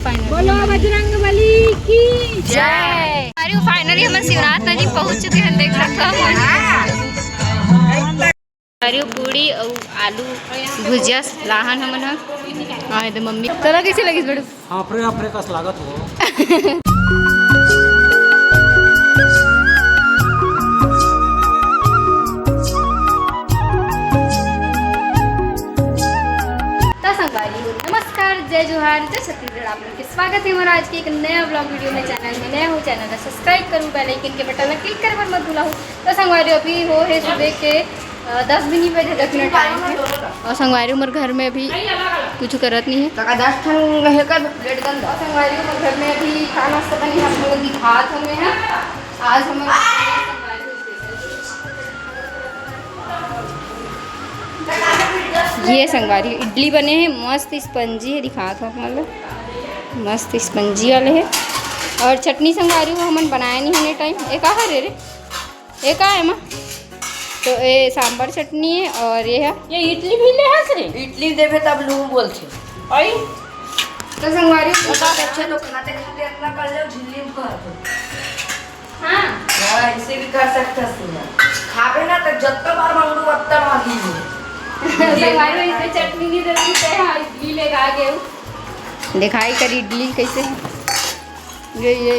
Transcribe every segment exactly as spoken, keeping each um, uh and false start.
बोलो बजरंग बली की जय। अरे, फाइनली हम शिवनाथ नदी पहुंच चुके हैं, देख सकते हो। अरे, पूड़ी और आलू भुजिया लाहन हमन ह। हाँ, ये तो मम्मी। तोला कैसे लगिस बड़ू? हाँ, अपने अपने कस लागत हो। तो संगवारी हो, नमस्कार, जय जोहार, जय छत्तीसगढ़। आप लोग के स्वागत है हमारा आज के एक नया व्लॉग वीडियो में। चैनल में नया हो, चैनल का सब्सक्राइब करूँ, बेल आइकन के बटन ला क्लिक करे बर मत भूला हो। तो संगवारी, अभी हो है सुबह के, अ, दस भी नहीं बजे, दस मिनट टाइम है। और संगवारी, हमर घर में अभी कुछ करत नहीं है। तका दस ठन है का प्लेट गंदा। और संगवारी, हमर घर में अभी खाना नाश्ता बनी है, आप लोग दिखात हमें है। आज हम ये संगवारी इडली बने हैं, मस्त स्पंजी है, दिखात हो आप मन ला। मस्त स्पंजी वाले है। और चटनी संगवारी हो हमन बनाए नहीं होने टाइम। ए का हरे रे? ए का है माँ? तो ए सांबर चटनी है और ये है। ये इडली भी ले हस रे? इडली देवे तब लूं बोलथे। आई। तो संगवारी हो बता, बच्चे तो खाते खाते इतना कर ले झिल्ली भर। हाँ। हाँ, ऐसे भी कर सकता है। खाबे ना तो जत्ता बार मांगू, वत्ता मांगी। संगवारी हो, इसमें चटनी नहीं देती तो हाँ, इडली लेगा आगे। दिखाई कर इडली कैसे है। ये, ये।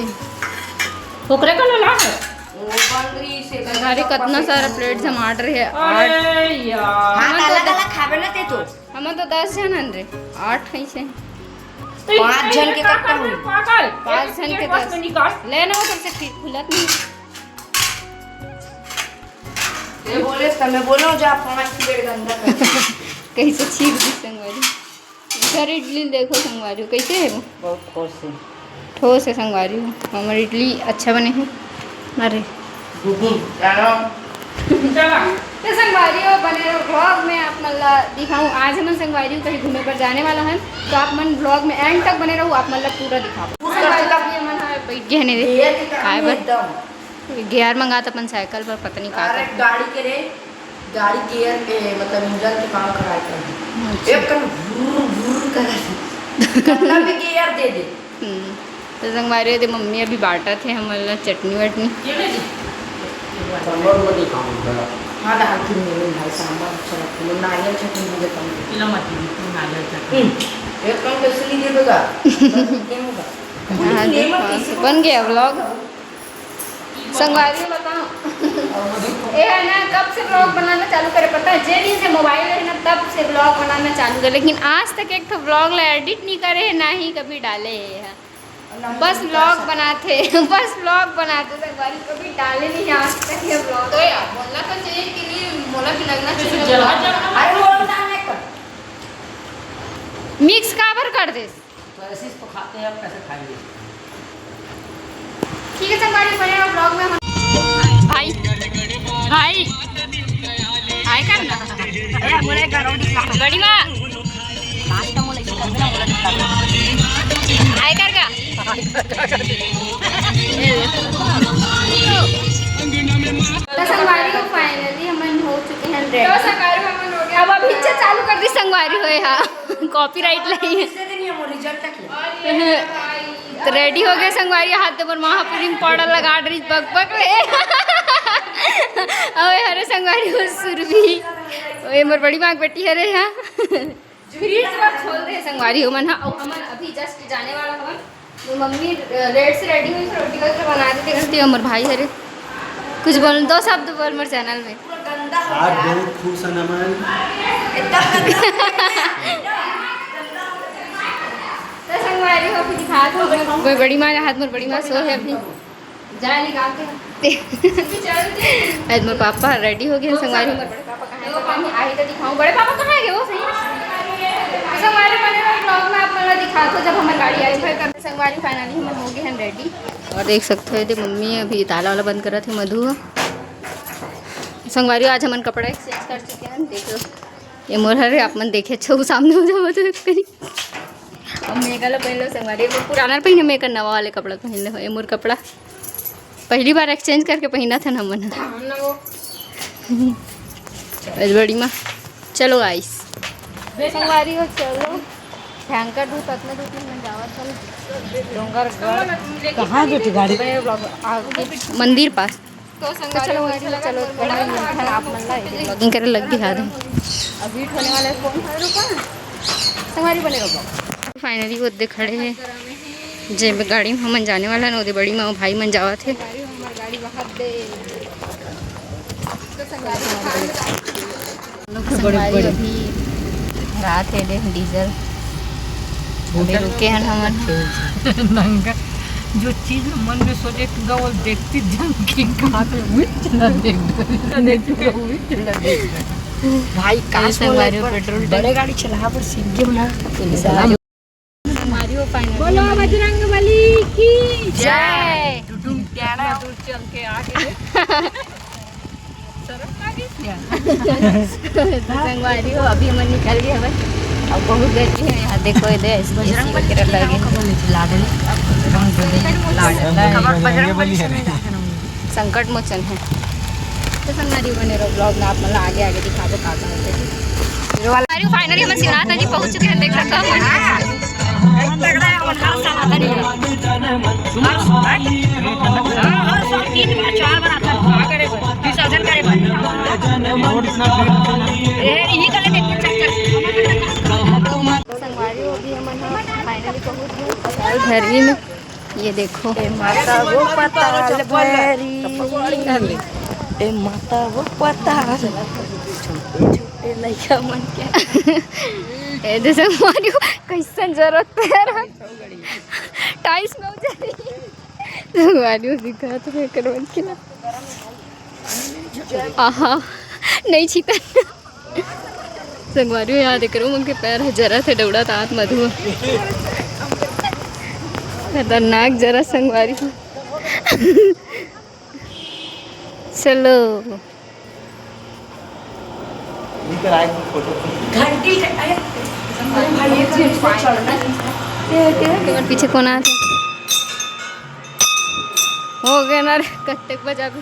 ओकरे का ला है। वो बंगरी से संगवारी, कितना सारा प्लेट जमाट रहे हैं। अरे यार। हाँ, तो अलग अलग खाबे ना ते तो। हमन तो दस झन हन रे, आठ कैसे? तो पाँच झन के कट्टा हुई। पाँच झन के दस। ले ना, वो सबसे ठीक खुलत नहीं। ये बोले तो मैं बोलो जा पाँच प्लेट गंदा कर। कैसे छीक दी संगवारी। घर इडली देखो संगवारी, कैसे है वो? बहुत ठोस है। ठोस है संगवारी हो, हमर इडली अच्छा बने है। अरे। तो संगवारी हो, बने रहो व्लॉग में, आप मन ला दिखाऊं। आज हमन संगवारी हो कहीं घूमे पर जाने वाला हन, तो आप मन व्लॉग में एंड तक बने रहो, आप मन ला पूरा दिखाऊं। संगवारी हो, ये मन ह बैठ गए हने रे, खाए बर। गेयर मंगात अपन साइकिल पर, पता नहीं का अरे, कर। गाड़ी के रे, गाड़ी गियर के, मतलब, इंजन के काम कराए कर। अच्छा। एकदम भुर्र, भुर्र करे। कितना भी गियर दे दे। हम्म। तो संगवारी हो, मम्मी अभी बांटत हे हमन ला चटनी वटनी। सांभर में नहीं खाऊंगा। हाँ, दाल की मेरे भाई सांभर अच्छा लगता है। नारियल चटनी मुझे कम। किलो मत दे, तू नारियल चटनी। हम्म। एक कम कैसे नहीं देगा? नहीं होगा। हाँ, नहीं, देखो, बन गया व्लॉग। संगवारी हो बताओ, ये है ना, कब से व्लॉग बनाना चालू करे पता है? जे दिन से मोबाइल है ना, तब से व्लॉग बनाना चालू करे, लेकिन आज तक एक ठो व्लॉग ला एडिट नहीं करे है, ना ही कभी डाले है। बस व्लॉग बनाते, बस व्लॉग बनाते, संगवारी कभी डाले नहीं आज तक ये व्लॉग। तो यार, बोलना तो चाहिए कि नहीं, बोला भी लगना चाहिए। अरे वो डालने का। मिक्स काबर कर दे? तो ऐसे इसको खाते हैं, अब कैसे खाएंगे? ठीक है संगवारी, बने रहो व्लॉग में। हम भाई, भाई, हाय कर ना। बड़ी माँ, हाय कर का। तो संगवारी हो, फाइनली हमन हो चुके हैं रेडी। तो संगवारी हमन हो गया। अब अभी इच्छा चालू कर दी संगवारी होए हा। कॉपीराइट लगी। तो रेडी हो गए संगवारी, हाथ दे बर माँ क्रीम पाउडर लगा डरी बक बक ले। अबे हरे संगवारी हो सुरभि, ओए मोर बड़ी माँ के बेटी हरे हा। फ्रिज बर खोल दे संगवारी हो मन हा। अउ हमन अभी जस्ट जाने वाला हवन। तो मम्मी, अ, लेट से रेडी हुई, रोटी वगैरह बना देते करते। हमर भाई हरे, कुछ बोल, दो शब्द बोल मोर चैनल में। आज बहुत खुश है नमन। तो संगवारी हो, अभी दिखात हो, मोर बड़ी माँ के हाथ, मोर बड़ी माँ सो है अभी। जा निकाल के। आज मोर पापा रेडी हो गए संगवारी। मोर बड़े पापा कहाँ है? पता नहीं, आही तो दिखाऊं। बड़े पापा कहाँ है वो सही? संगवारी बने रहो व्लॉग में, आप मन ला दिखात हो जब हमर गाड़ी आई। संगवारी फाइनली हमन हो गए हैं रेडी। और देख सकते हो, ये मम्मी अभी ताला वाला बंद करत है, मधु। संगवारी आज हमन कपड़ा एक्सचेंज कर चुके हैं, देख लो। ये मोर हरे, आप मन देखे छो, सामने हो जाओ तो कहीं। अब मेघा ला पहन लो संगवारी, वो पुराना पहने, मेघा नवा वाले कपड़ा पहन ले। ये मोर कपड़ा पहली बार एक्सचेंज करके पहना था ना मन। बड़ी माँ, चलो गाइस। संगवारी हो, चलो। भयंकर धूप, अतना धूप में जावत हन डोंगरगढ़। कहाँ गे गाड़ी? मंदिर पास। तो चलो, चलो, चलो, पहले मिलथन आप मन ला, vlogging करे लग भी हाथ है। अब हिट होने वाला है, कौन है रुका? संगवारी बने रहो। Finally वो दे खड़े हैं, जे गाड़ी में हमन जाने वाला ना, ओदे बड़ी माँ भाई मन जावत है। संगवारी हमार गाड़ी वहाँ दे। तो संगवारी संगवारी अभी भरात हे दे डीजल। अभी रुके हन हमन। नंगा जो चीज मन में सोचे पूरा वो देखती जम के हाथ में उठ चला देख दो। देख दो, उठ चला देख दो। भाई, काश संगवारी मोला पेट्रोल बड़े गाड़ी चला पर सीख गए ना। संगवारी हो final। बोलो बजरंग बली की जय। टुटुम ट्याड़ा। दूर चल के आ गए। संगवारी हो, अभी हमन निकल गए हवे। अब बहुत गर्मी है यहाँ, देखो ये दे, ऐसे AC वगैरह लगे। संकट मोचन है। तो संगवारी बने रहो vlog में, आप मन ला आगे आगे दिखाबो का का होथे। Finally हमन शिवनाथ नदी पहुँच चुके हैं, देख सकते हो। संगवारी हो, अभी हमन ह finally पहुँच गए घर में। ये देखो। ए माता वो पताल भैरी, ए माता वो पताल। छोटे छोटे लइका मन के। ए दे संगवारी हो, कैसन जरूरत है, tiles में उजर रही। संगवारी हो, दिखा तो मैं करवन के ना। आहा, नहीं छीता। संगवारी हो, यहाँ देख रहे हो, उनके पैर ह जरत हे, डौड़ा तात मधु। खतरनाक जरा संगवारी हो। चलो। इधर आए फोटो। घंटी के, अरे, अरे भाई, ये चीज पे चढ़ना है। ये, ये। तुम्हारे पीछे कौन आ रहा है? हो गया ना रे, कत्ते बजा भी।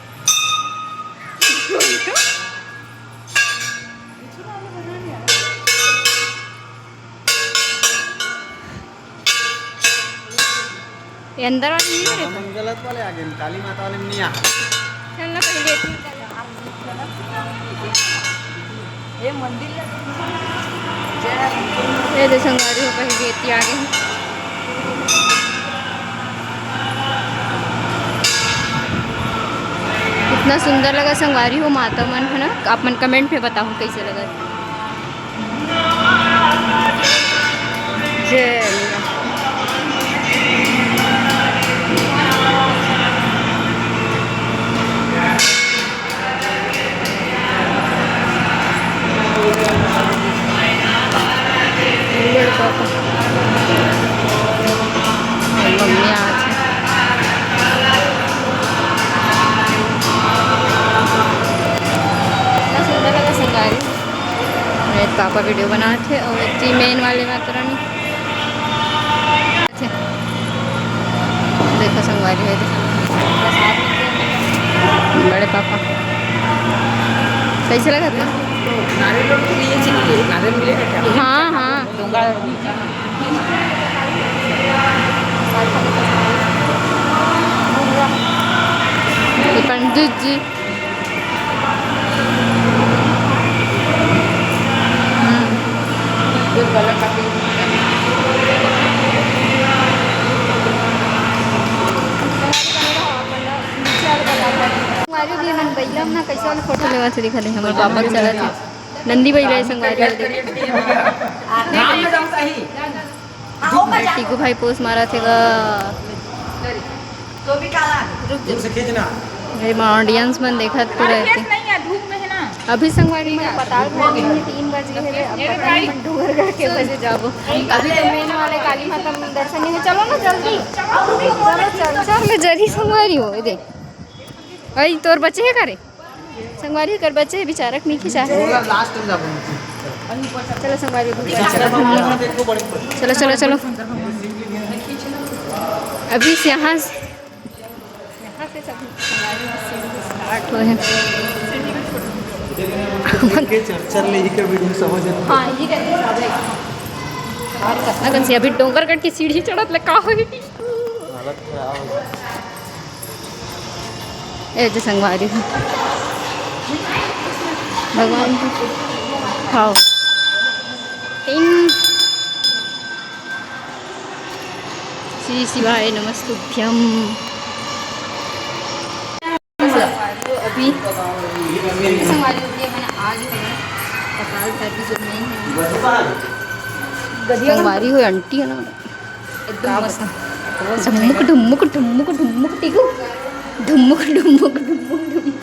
ये अंदर वाले नहीं हो रहे? हम गलत वाले आ गए, काली माता वाले में नहीं आ। चल ना, पहले इतनी ये मंदिर लग-, ये दे संगवारी हो, पहले इतनी आ गए। इतना सुंदर लगा संगवारी हो माता मन, है ना? आप मन comment पे बताओ कैसे लगा। जय मैया। बड़े पापा। मम्मी आज इतना सुंदर लगा संगवारी। मेरे पापा video बनात हे और एक main वाले माता रानी। देखो संगवारी है, बड़े पापा कैसे लगा था? हाँ, हाँ। ये पंडित जी। हम्म। हमारे भी मन भैया ना कैसे वाला फोटो लेवा से दिखा दे, हमारे पापा के चला थे। नंदी बइला हे संगवारी हो, देखो। टीकू भाई पोस मारा थे गा। दूर से खींचना। मेरे माँ audience मन देखत पूरा रहते। अभी संगवारी मन पताल भर में तीन बज गए हैं, अब पता नहीं मन डोंगरगढ़ के बजे जाबो। अभी तो main वाले काली माता में दर्शन नहीं है। चलो ना जल्दी, चलो चल, चल। मैं जरी संगवारी हो, ये देख। अई तोर बचे है करे? संगवारी कर बच्चे बिचारक नहीं खिंचा है। चलो संगवारी, चलो, चलो, चलो। अभी से यहाँ से, यहाँ से सब start हुए हैं। चल, चल, यही का video समझ है। हाँ, ये करके सब है। कतना कन से अभी डोंगरगढ़ के सीढ़ी चढ़त ले का होही? हालत खराब हो गया। ए जे संगवारी हो। भगवान को खाओ। टिंग। श्री शिवाय नमस्तुभ्यम। अभी संगवारी हो गई, मैंने आगे है। पताल भैरवी जो नहीं है। संगवारी हो आंटी है ना। एकदम मस्त। ढुमुक, ढुमुक, ढुमुक, ढुमुक, टिकू। ढुमुक, ढुमुक, ढुमुक, ढुमुक।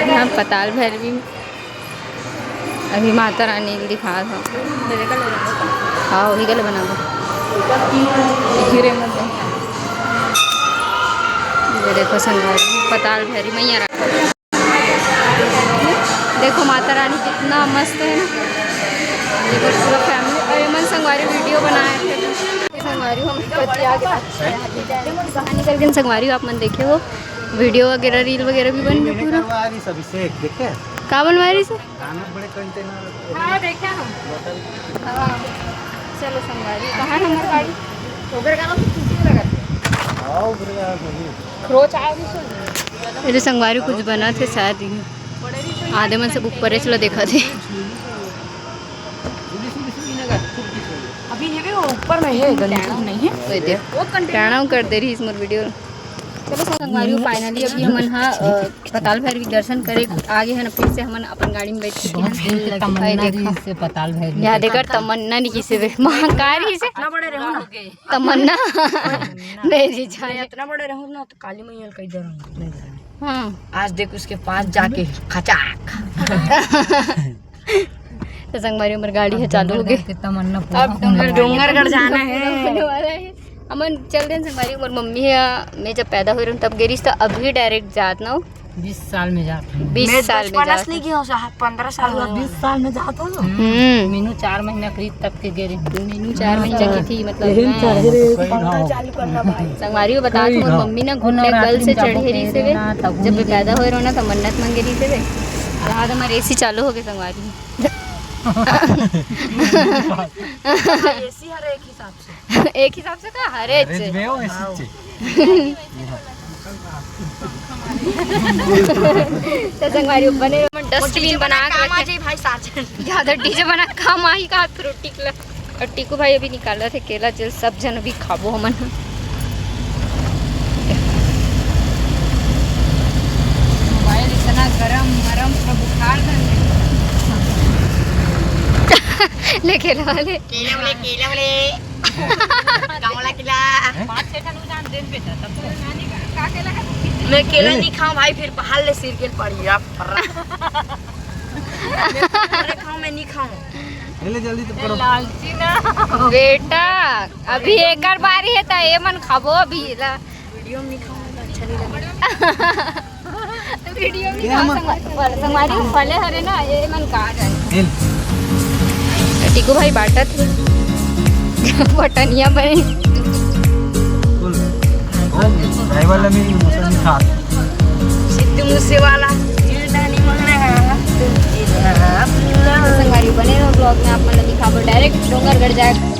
यहाँ पताल भैरवी अभी माता रानी ल दिखात हव। हाँ, वही गले बनाबो। ये देखो संगवारी, पताल भैरवी मैया रा-, देखो माता रानी कितना मस्त है ना। देखो पूरा फैमिली, और एमन संगवारी वीडियो बनाए थे। संगवारी हम कति आगे बाहर निकल गए। संगवारी आप मन देखे हो, वीडियो वगैरह, रील वगैरह भी बन गए पूरा। करवा रही सब इसे, देखे? का बनवा रही से? खाना बड़े कंटेनर। हाँ, देखे हम। हाँ। चलो संगवारी, कहाँ है हमारी गाड़ी? उधर का ना, पीछे लगा। हाँ, उधर का नहीं। रोज आया भी सो। ये तो संगवारी कुछ बना थे शायद ही। आधे मन से ऊपर है, चलो देखा थे। अभी ये भी वो ऊपर में है, गंदगी नहीं है। कोई देख, वो कंटेनर टहना कर दे रही इस मोर वीडियो। चलो संगवारी हो, finally अभी हमन हा, अ, पताल भैरवी के दर्शन करे आगे हन। फिर से हमन अपन गाड़ी में बैठ चुके हन। बहुत दिन के तमन्ना भाई देखा। रही से पताल भैरवी यहाँ के। देखा तमन्ना नहीं किसे बे, महाकारी से इतना बड़े रहूं ना। तमन्ना। नहीं जी जाने। इतना बड़े रहूं ना तो काली मैया ल कई डर। हाँ। आज देख उसके पास जाके खचाक। तो संगवारी हमर गाड़ी है चालू हो गई। डोंगरगढ़ के तमन्ना पूरा अब होने वाला है। डोंगरगढ़ जाना है। होने वाला है। हमन चल देन संगवारी, मोर मम्मी है, मैं जब पैदा हो रही हूँ तब गे रही, तो अभी direct जात ना हो। बीस साल में जात हूँ। बीस मैं साल में बचपना जात से नहीं हूँ। गई हूँ, साहब, पन्द्रह साल हुआ। बीस साल में जात हूँ। हम्म। मीनू चार महीना के तब के गे रही। मीनू चार महीना की थी, मतलब, यही मैं चढ़े रहे। पंखा चालू करना भाई। संगवारी हो बता, तुम्हारी मम्मी ना घुटने गल से चढ़े रही से वे। जब मैं पैदा हो रहा ना, तो मन्नत मांगे रही से वे। आज हमारे एसी चालू हो गए संगवारी। एसी हर एक हिसाब से। एक हिसाब से का हर एक हर एक से। में हो एसी चे। तो संगवारी बने डस्टबिन बना के काम आ रखे। जाए भाई साथ। ज्यादा डीजे बना काम आई का फ्रूटी के। और टीकू भाई अभी निकालत हे केला जेल, सब झन अभी खाबो हमन। मोबाइल इतना गरम मरम, पूरा बुखार धर ले। ले केला वाले। केला वाले, केला वाले। कमला केला। पाँच छह ठन उजान देन बेटा, तब तो नानी का, का केला है? मैं केला नहीं खाऊं भाई, फिर पहाड़ ले सिर के पड़ी आप। मैं खाऊं, मैं नहीं खाऊं। ले, ले, जल्दी तुम करो। लालची ना। बेटा, अभी एकर बारी है त ए मन खाबो अभी ला। वीडियो में नहीं खाऊंगा, अच्छा नहीं लगेगा। वीडियो में ये नहीं हम खाऊंगा। फल, संगवारी फले हरे ना, ए मन का जाए। हिल। टीकू भाई बांटत हे। बटनिया बने। बोल। ओ, भाई वाला में मौसम था। सिद्धू मूसेवाला। संगवारी बने रहो vlog में, आप मन ला दिखाबो direct डोंगरगढ़ जाए।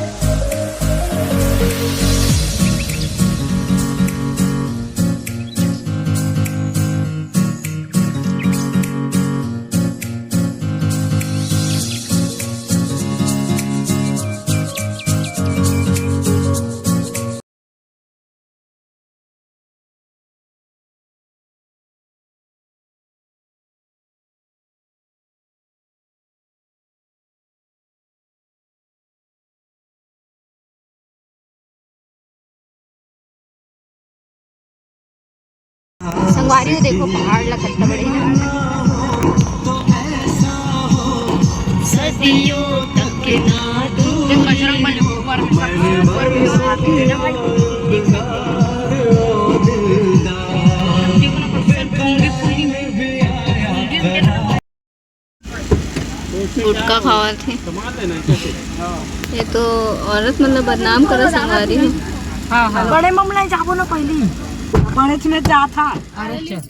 संगवारी हो, देखो पहाड़ ला कतना बड़े। सदियों तक ना दूर। गुटखा खावत हे। ये तो औरत मतलब बदनाम करत संगवारी हे। हाँ, हाँ। बड़े मामला जाबो ना पहली। बड़े में जात हा। अरे चल।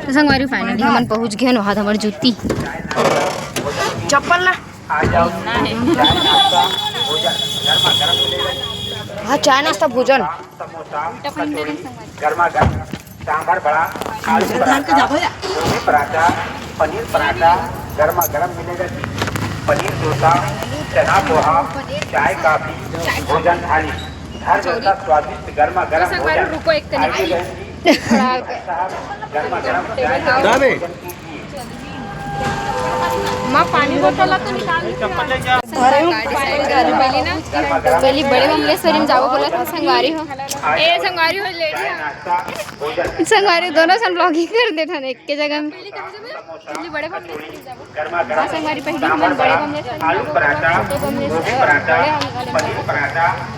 तो संगवारी, finally हमन पहुंच गए हैं वहाँ, हमर जूती चप्पल ला। हाँ, चाय नाश्ता भोजन। समोसा, कचौड़ी, गर्मा गर्म सांभर बड़ा, आलू पराठा, गोभी पराठा, पनीर पराठा, गर्मा गर्म मिलेगा जी। पनीर डोसा, चना पोहा, चाय कॉफी, भोजन थाली, हर जैसा स्वादिष्ट गर्मा गर्म भोजन। रुको, एक कनी। आइए बहन जी, गर्मा गर्म चाय। माँ, पानी बोतल ला तो निकाल। पहली बड़े बमलेश्वरी में जाबो बोला था संगवारी हो। ए संगवारी हो, लेडी संगवारी दोनों सन vlogging कर देथन एक के जगह में। पहली बड़े बमलेश्वरी में जाबो। हाँ संगवारी, पहली हमन बड़े बमलेश्वरी में जाबो बोला था, छोटे बमलेश्वरी, बड़े बमलेश्वरी।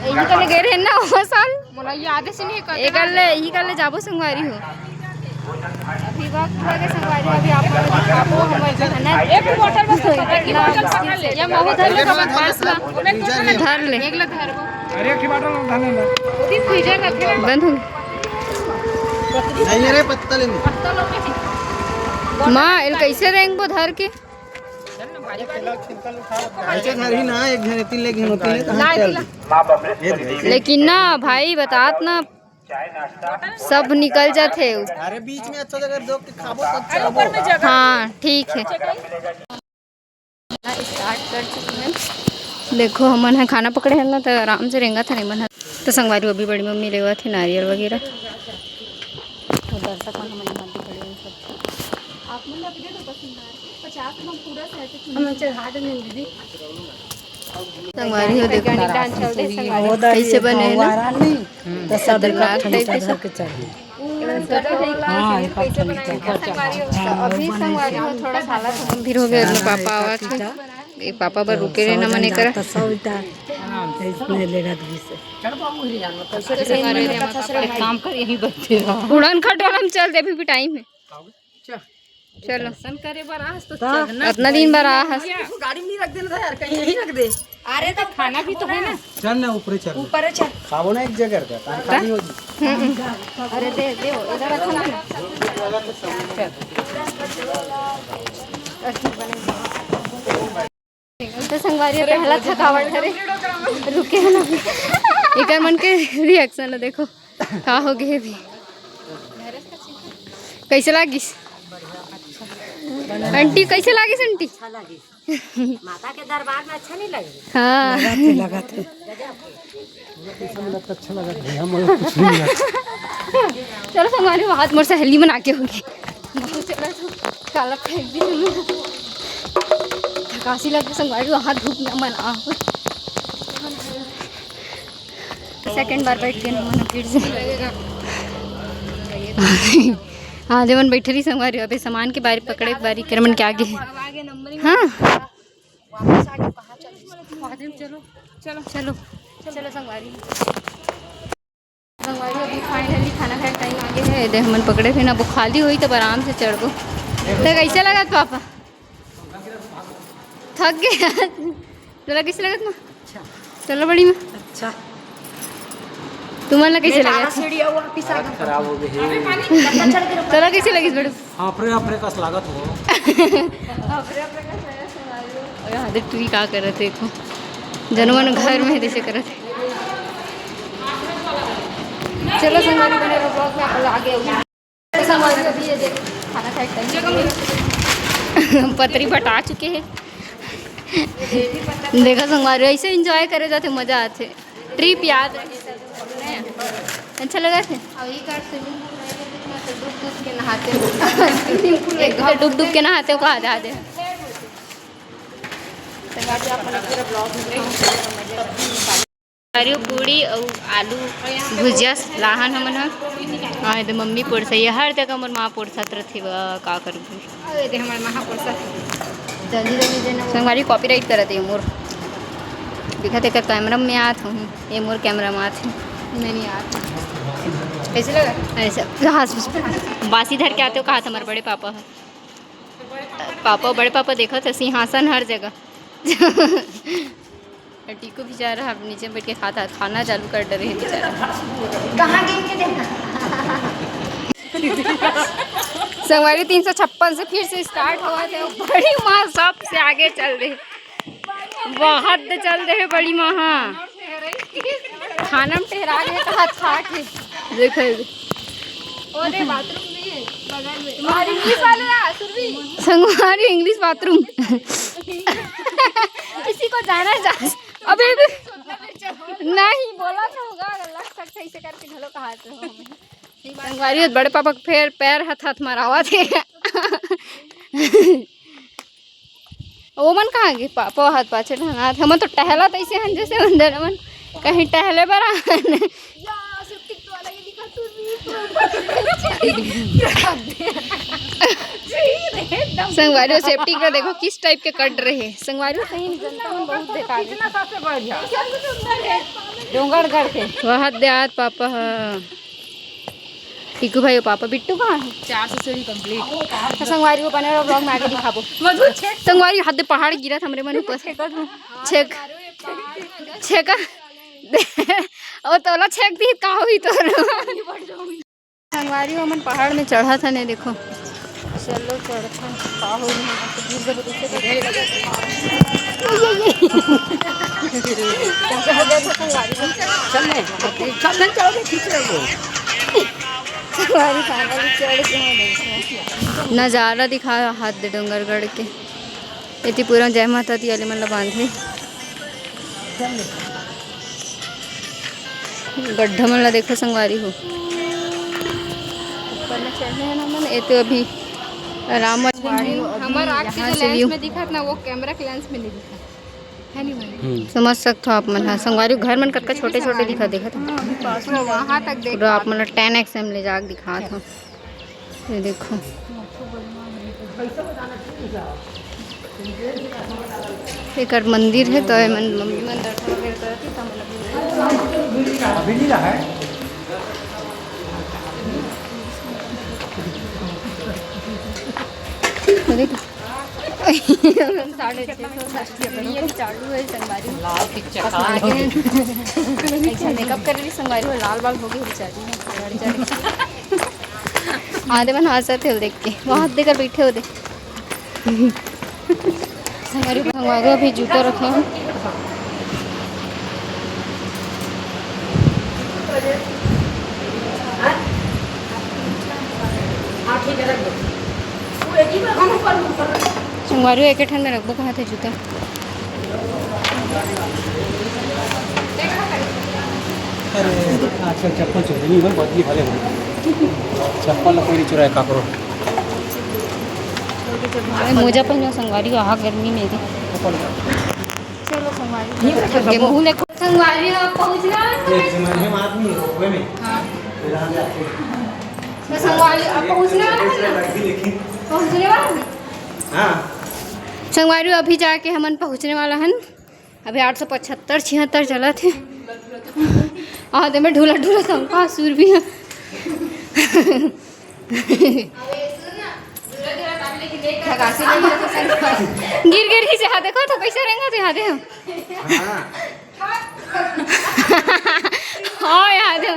यही कर ले गए रहे ना वो साल। मोला याद से नहीं कर। एकर ले, यही कर ले जाबो संगवारी हो। अभी वक्त लगे संगवारी, अभी आप लोग दिखाबो हमर जहनत। एक बोतल बस, एक बोतल पकड़ ले। या महू धर ले, हमर पास ला। धर ले। एक ला धर। अरे, एक ही बोतल धर ले। बंद हो। नहीं रे, पत्ता ले ले। माँ, एल कैसे रेंगबो धर के? ऐसे धर ही ना, एक झन एती ले, एक झन ओती ले, कहाँ चल? लेकिन ना भाई, बतात ना, सब निकल जाथे। अरे बीच में अच्छा जगह देख के खाबो तब चलबो। हाँ, ठीक है। Start कर चुके हैं। देखो, हमन ह खाना पकड़े हन ना, तो आराम से रेंगत हन हमन ह। तो संगवारी, अभी बड़ी मम्मी लेवत हे नारियल वगैरह। तो दर्शक मन हमन ह दिखड़े हैं सब। आप मन ला video तो पसंद आए, पचास में पूरा set हम चढ़ा देंगे दीदी। संगवारी हो, देखो, कैसे बने हे ना। तो सब खतरनाक type के सब। हाँ, एक संगवारी हो, अभी संगवारी हो, थोड़ा साला सा मंदिर हो गया, अपने पापा आवा थे। ए, पापा बर रुके रहे ना, मने करा। एक काम कर, यहीं बैठे रहो। उड़न खटोला में चल दे, अभी भी time है। चलो। दर्शन करे बर आहस तो चढ़ना अतना दिन बर आहस। गाड़ी में नहीं रख देना था यार, कहीं यहीं रख दे। अरे तो खाना भी तो है ना। चल ना, ऊपरे चल। ऊपरे चल। खाबो ना एक जगह का, तान खाली हो जी। अरे दे, दे, इधर रखो ना। तो संगवारी, पहला थकावट हरे, रुके हे ना। एकर मन के reaction ला देखो, का हो गए भी। कैसे लागिस आंटी? कैसे लागिस आंटी? अच्छा लागिस। माता के दरबार में अच्छा नहीं लगे? हाँ। लगा थे, लगा थे। अच्छा लगा भैया, मतलब कुछ नहीं लगा। चलो, संगवारी हो, हाथ मोर सहेली बना के होगी। चलो, तो काला फेंक दी हमने। थकासी लगे संगवारी हो, हाथ धूप में मन आ। Second बार बैठ के हमन फिर से। हाँ, देवन बैठे रही संगवारी, अबे सामान के बारे पकड़े के बारी करमन के आगे। हाँ। चलो, चलो, चलो, चलो संगवारी। संगवारी, अभी finally खाना खाए के time आ गया है। दे हमन पकड़े थे ना, वो खाली हुई तब आराम से चढ़बो। तो कैसे लगा पापा? थक गए? तोला कैसे लगत ना? अच्छा। चलो बड़ी में। अच्छा। तुमन ला कैसे लगत? सीढ़ी आओ, वापिस आ गए। खराब हो गई। तोला कैसे लगिस बड़ू? हाँ, अपने, अपने कस लागत हो। अरे हाँ, देख तू ही का करत है, देखो। जनवन घर में है, जैसे करत है। चलो संगवारी, बने रहो vlog में, आप लोग आगे आओ। पतरी बटा चुके हैं। देखो संगवारी, ऐसे enjoy करे जाते, मजा आते। Trip याद रहे। अच्छा लगा थे? और ये कार swimming pool है, तो डूब डूब के नहाते हो। एक तो डूब डूब के नहाते हो, कहा जा दे। संगवारी, आप मन पूरा vlog में दिखाऊं। अरे पूड़ी अउ आलू भुजिया लाहन हमन ह। हाँ, ये तो मम्मी पोरसइया, हर जगह मोर माँ पोरसत रथे बा, का करबो। अरे दे हमर माँ पोरसत। जल्दी जल्दी देना। संगवारी copyright करत हे मोर। देखा तेकर camera में आत हूँ, ये मोर camera में आत है। नहीं, नहीं आत। कैसे लगा? ऐसा, हाँ, बासी धर के आते हो, कहा था हमारे बड़े पापा है। पापा, बड़े पापा देखत हे सिंहासन हर जगह। टीकू बेचारा अब नीचे बैठ के खाता, खाना चालू कर डरे है बेचारा। कहाँ गिन के देखा? संगवारी तीन सौ छप्पन से फिर से स्टार्ट होवत हे। बड़ी माँ सबसे आगे चल दे, बहुत चल दे हे बड़ी माँ। हाँ, खाना में टहरा गए कहा खा के। देखो, ओरे बाथरूम भी है बगल में। हमारी इंग्लिश वाले ना, सुरभि। संगवारी इंग्लिश बाथरूम। किसी को जाना है जा। अबे भी नहीं बोला तो होगा, अगर लग सकता है इसे करके घलो कहा तो। संगवारी हो, बड़े पापा के फेर पैर हाथ हाथ मरावत हे। ओमन कहाँ गे? पापा हाथ पाछे ढंगात। हमन तो टहलत अइसे हन, जैसे अंदर हमन कहीं टहले बर आन। संगवारी हो, सेप्टिक ला देखो किस टाइप के कट रहे। संगवारी हो, सही में जनता मन बहुत बेकार हे। डोंगरगढ़ के। वहाँ दे आत पापा ह। टीकू भाई, वो पापा बिट्टू कहाँ है? चार सौ सीढ़ी कंप्लीट। तो संगवारी हो, बने रहो, ब्लॉग में आगे दिखाबो। मधु छेक। संगवारी, हाथ दे पहाड़ गिरत हमरे मन ऊपर। छेक। छेक। ओ तोला छेक दी का होई तोर? संगवारी हो, हमन पहाड़ में चढ़त हन, देखो। चलो चढ़थन, का होई, हमन तो गिर जबरदस्ती कर। चल नहीं, चल नहीं, चढ़ के खींच रहे हो। संगवारी finally चढ़ के हम देखो। नजारा दिखा हाथ दे डोंगरगढ़ के। एती पूरा जय माता दी वाले मन ला बांधे। गड्ढा मन ला देखो संगवारी हो। ऊपर में चढ़ने हैं ना मन, ए तो अभी आराम। हमर आँख के जो लेंस में दिखत ना, वो कैमरा के लेंस में नहीं दिखत। है नहीं भाई? समझ सकत हो आप मन ह। संगवारी घर मन कतका छोटे-छोटे दिखत, देखत हो। हाँ, अभी पास में वहाँ तक देख पूरा आप मन ला टेन एक्स में ले जाके दिखात हो। ये देखो, एकर मंदिर हे, तो एमन मम्मी मन दर्शन वगैरह करत हे, त हमन अभी नहीं रहा है। देखो, साढ़े छः सौ सात सौ चालू है संगवारी। लाल पिक्चर ऐसा मेकअप कर रही संगवारी हो, लाल बाल हो गई बेचारी। आधे मन हंसत हे देख के, वहाँ देकर बैठे हो दे। संगवारी, संगवारी अभी जूता रखे हैं। संगवारी एक ठन में रखबो कहा थे जूता। अरे, आजकल चप्पल चोरी नहीं हो, बदली भले हो। चप्पल कोई नहीं चुराए काकरो। अरे, मोजा पहनो संगवारी, आहा गर्मी में दे। चलो संगवारी। ये मुँह ले संगवारी, अब पहुँचना है। एक जमाने में आदमी रोपवे में। हाँ। तो संगवारी, अब पहुँचना है ना? पहुँचने वाला है? हाँ। संगवारी, अभी जाके हमन पहुँचने वाला हन। अभी आठ सौ पचहत्तर छिहत्तर चलत हे। आधे में ढूला ढूला संका सुर भी है। गिर गिर ही जहाँ देखो तो कैसे रहेंगे तो यहाँ दे हम। हाँ, यहाँ दे।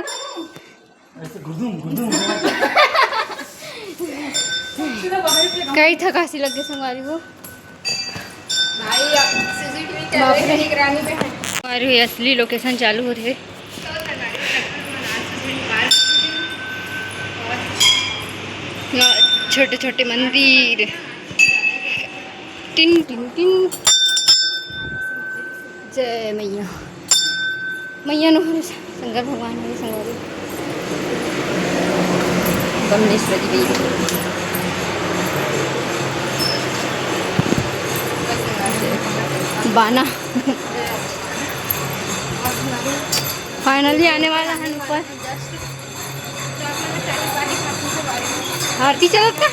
ऐसे गुदुम, गुदुम। कई थकासी लग गई संगवारी हो। भाई, अब सीसीटीवी कैमरे की निगरानी में है। संगवारी हो, असली लोकेशन चालू होत हे। छोटे छोटे मंदिर। Tin tin tin. जय मैया। मैया नो हरे, शंकर भगवान हरे संगवारी। कमलेश्वरी देवी। बाना। फाइनली आने वाला है ऊपर। आरती चलत का?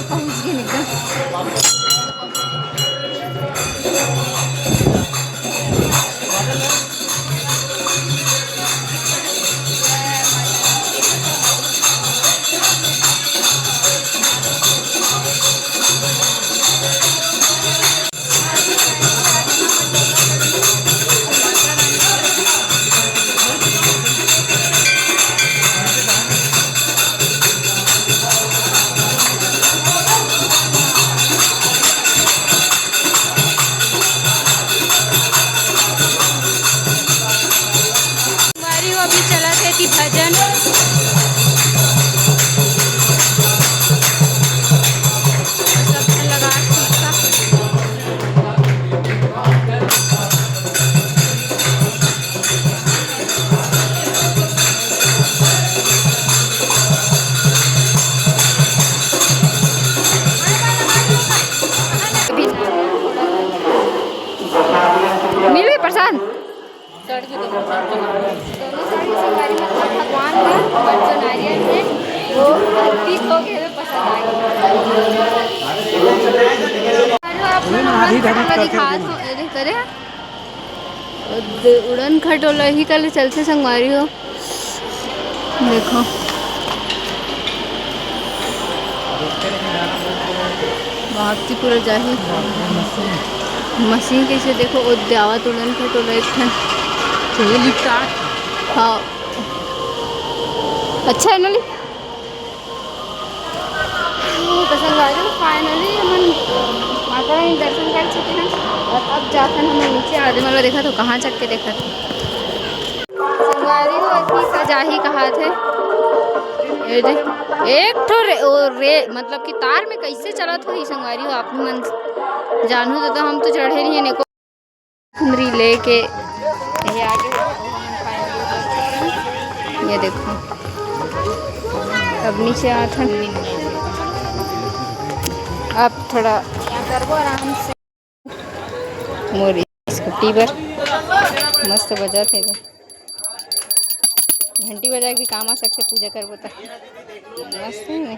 पहुंच गए एकदम। तीस हो गए तो पसंद आ गया। अरे आप मन ला दिखा दो, ये देख करे। उड़न खटोला ही कल चलते संगवारी हो। देखो, बाप जी पूरा जाही। मशीन कैसे देखो, वो जावत उड़न खटोला एक ठन। हाँ, अच्छा है ना? तो संगवारी हो, finally हमन माता रानी दर्शन कर चुके हैं और अब जाथन हमन नीचे। आदि मन ला देखा तो कहाँ चक के देखा था। संगवारी हो, अतनी सजाही कहा थे। ए दे, एक ठो रे, ओ रे, मतलब कि तार में कैसे चलत होही संगवारी हो, आप मन जानहू तो, तो हम तो चढ़े नहीं है, एको हमरी लेके ये आगे। ये देखो, अब नीचे आथन। अब थोड़ा करबो आराम से। मोर स्कूटी बर मस्त बजत हे। घंटी बजा के भी काम आ सकथे, पूजा करबो त। मस्त हे ने।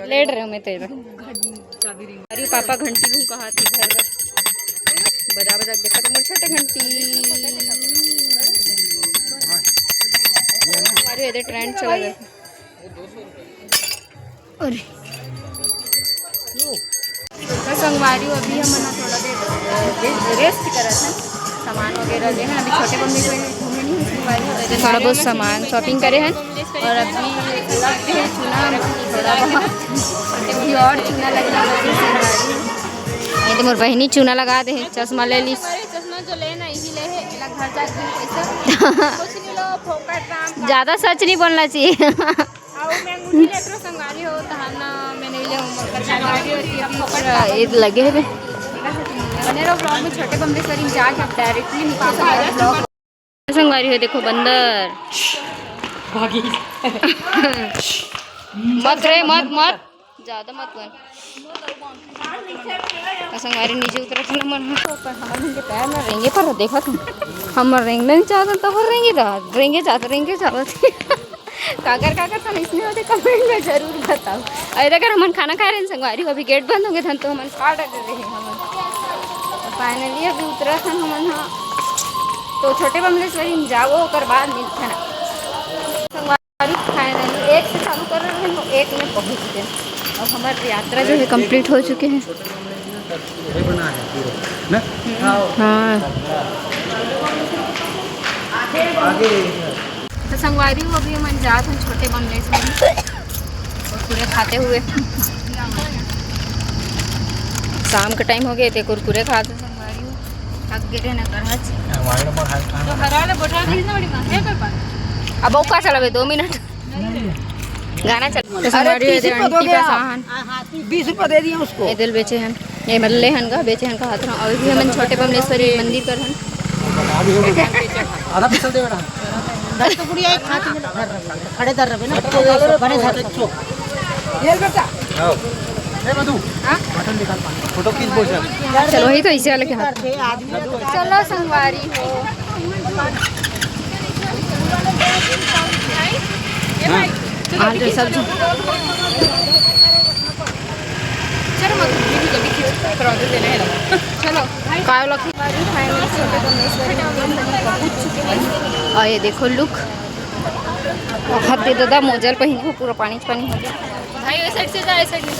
लेट रहे मैं तेरा। अरे पापा घंटी लूं कहा थे घर बर। बजा बजा के देखा तो मोर छोटे घंटी। अरे एदे ट्रेंड चला जाता। अरे तो संगवारी हो, अभी हमन ह थोड़ा देर, अ, रे-, रेस्ट करत हन, सामान वगैरह ले हन। अभी छोटे बम में कोई घूमे नहीं है संगवारी हो, थोड़ा बहुत सामान शॉपिंग करे हन और अभी लग गए चूना थोड़ा बहुत, अभी और चूना लगना बाकी संगवारी। ये तो मोर बहिनी चूना लगा दे हे, चश्मा ले ली। हमारे चश्मा जो लेना यही ले है, एला घर जाके पैसा कुछ नहीं लो, फोकट राम का। ज्यादा सच नहीं बोलना चाहिए। आओ, मैं अंगूठी लेत रहो संगवारी हो, तहान ना मैंने ले होमवर्क कर संगवारी हो, ये भी पूरा ईद लगे हे बे। बने रहो vlog में, छोटे बमलेश्वरी में जाके अब directly निकल सकते हैं vlog। संगवारी हो, देखो बंदर। भागी। मत रे, मत, मत। ज्यादा मत बन। तो संगवारी नीचे उतरत हन हमन ह, तो पर हमन के पैर में रेंगे पर देखत हन। हमर रेंगना नहीं चाहत, तो पर रेंगे चाहत, रेंगे चाहत, रेंगे चाहत। काकर, काकर सन इसने होते comment में जरूर बताओ। अरे अगर हमन खाना खाए रहे संगवारी हो, अभी गेट बंद हो गए था तो हमन खा डरे रहे हमन। तो finally अभी उतरत हन हमन ह, तो छोटे बमलेश्वरी में जाओ, ओकर बाद मिलथन। संगवारी Finally, एक से चालू कर रहे हैं, एक में पहुंच गए। अब हमारी यात्रा जो है, complete हो चुके हैं। हाँ। तो संगवारी हो, अभी हमन जात हन छोटे बमलेश्वरी कुरकुरे खाते हुए। शाम के time हो गए थे, कुरकुरे खाते संगवारी हो। थक गए थे ना करहच। तो हरा ले बैठा दी ना बड़ी माँ, है पापा? अब वो का चलावे, दो मिनट। गाना चल। अरे, संगवारी हो, तीस रुपये दो आंटी का गया। साहन। बीस रुपये दे दिए उसको। ये दिल बेचे हन, ये मल्ले हन का, बेचे हन का हाथ में। और भी हमन छोटे बमलेश्वरी मंदिर कर हन। आधा पिसल दे बेटा। दस तो बुढ़िया एक हाथ में धर रहे, खड़े धर रहे ना, बड़े धर। ये बेटा। ए मधु, हाँ? बटन निकाल पानी। फोटो खींच बोल सर। चलो, वही तो इसे वाले के हाथ। चलो संगवारी हो। हाँ। आज सब्जी। चलो मत, जल्दी खींच, फिर ऑर्डर देना है ना। चलो। काय लखी? और ये देखो look। हाथ दे दादा, मोजा ल पहिने हो, पूरा पानी पानी हो गया। भाई, ये side से जा, ये side में।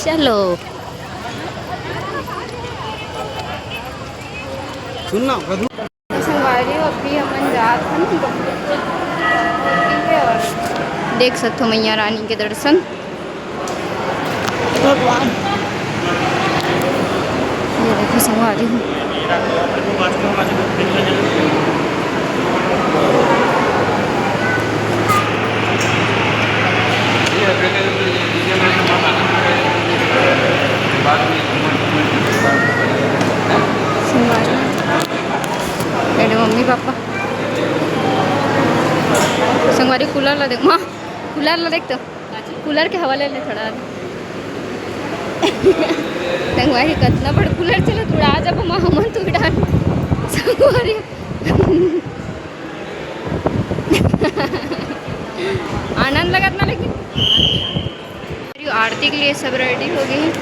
चलो। सुन ना, मधु। संगवारी हो, अभी हमन जात हन। देख सकथो मैया रानी के दर्शन। भगवान। ये देखो संगवारी हो। संगवारी। मेरे मम्मी पापा। संगवारी कूलर ला देख, माँ, कूलर ला देख तो। कूलर के हवा ले ले थोड़ा। संगवारी, कतना बड़ कूलर चलत, उड़ा जब माँ हमन तो उड़ान। संगवारी, आनंद लगत ना, लेकिन आरती के लिए सब रेडी हो गए हैं।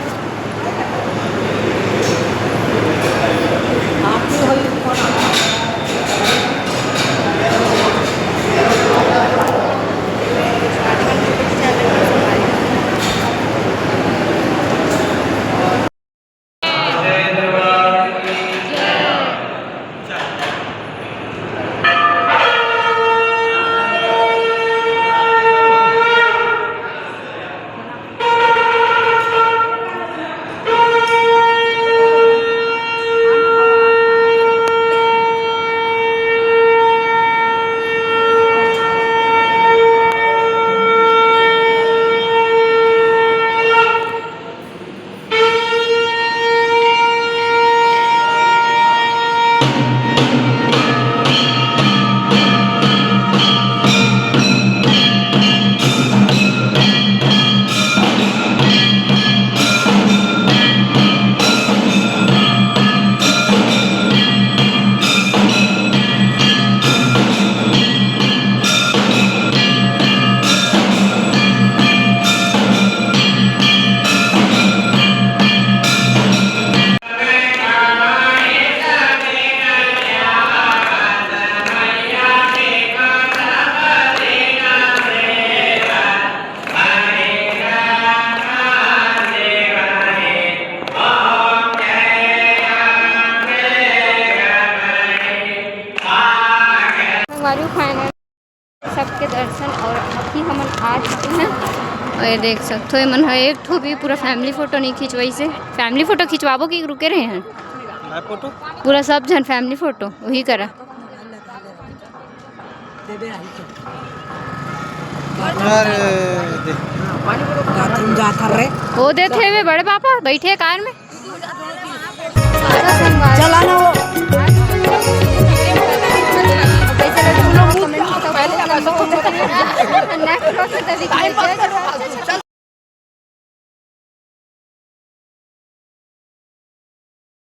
संगवारी final सबके दर्शन और अभी हमन आ चुके हैं। और ये देख सकते हो, ये मन ह एक ठो भी पूरा फैमिली फोटो नहीं खिंचवाइस हे। फैमिली फोटो खिंचवाबो कि रुके रहे हैं? पूरा सब झन फैमिली फोटो वही करा। अरे, देख। बाथरूम जात हर रे। वो देते हुए बड़े पापा बैठे कार में। चला ना वो।